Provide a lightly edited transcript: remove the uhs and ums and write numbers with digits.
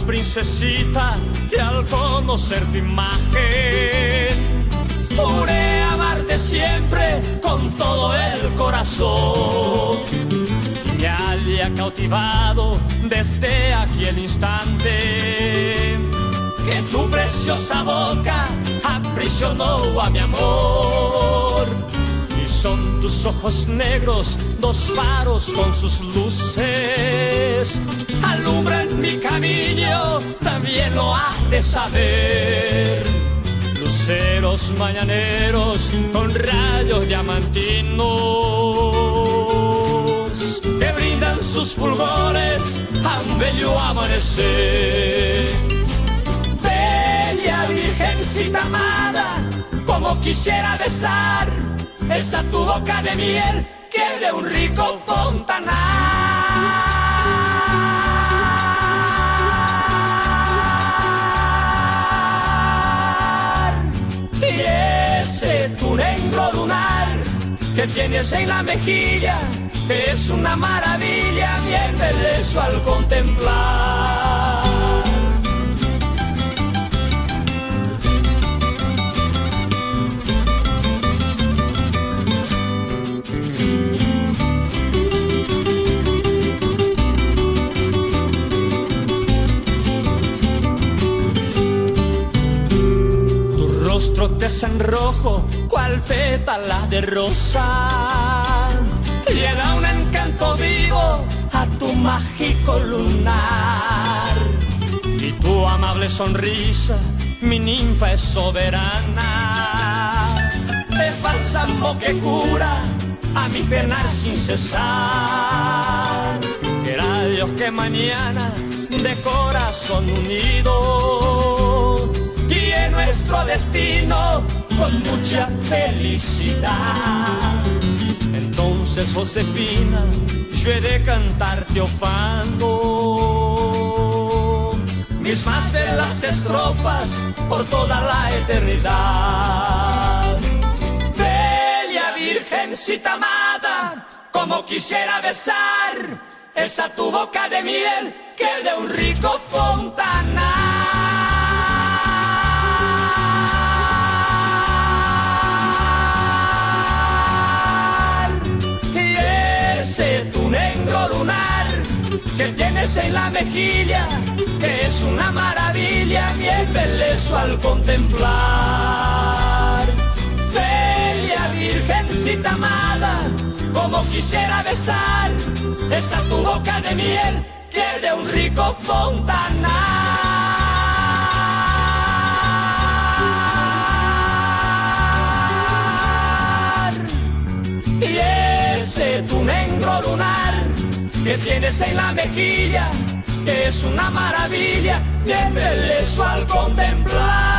luz, princesita, y al conocer tu imagen, juré amarte siempre con todo el corazón. Y me había cautivado desde aquel instante que tu preciosa boca aprisionó a mi amor. Y son tus ojos negros, dos faros con sus luces, alumbran mi camino, también lo has de saber. Luceros mañaneros con rayos diamantinos que brindan sus fulgores a un bello amanecer. Bella virgencita amada, como quisiera besar esa tu boca de miel que de un rico fontanar. Y ese tu negro lunar que tienes en la mejilla es una maravilla, mi embeleso al contemplar. Tu rostro te sonrojo, cual pétala de rosa. Le da un encanto vivo a tu mágico lunar. Y tu amable sonrisa, mi ninfa es soberana. Es bálsamo que cura a mi penar sin cesar. Quiera Dios que mañana de corazón unido guíe nuestro destino con mucha felicidad. Entonces, Josefina, yo he de cantarte ofando mis más bellas estrofas por toda la eternidad. Bella virgencita amada, como quisiera besar esa tu boca de miel que de un rico fontanar. Y ese tu negro lunar que tienes en la mejilla, que es una maravilla, mi embeleso al contemplar. Bella virgencita amada, como quisiera besar esa tu boca de miel que de un rico fontanar. Y ese tu negro lunar que tienes en la mejilla, que es una maravilla, mi embeleso al contemplar.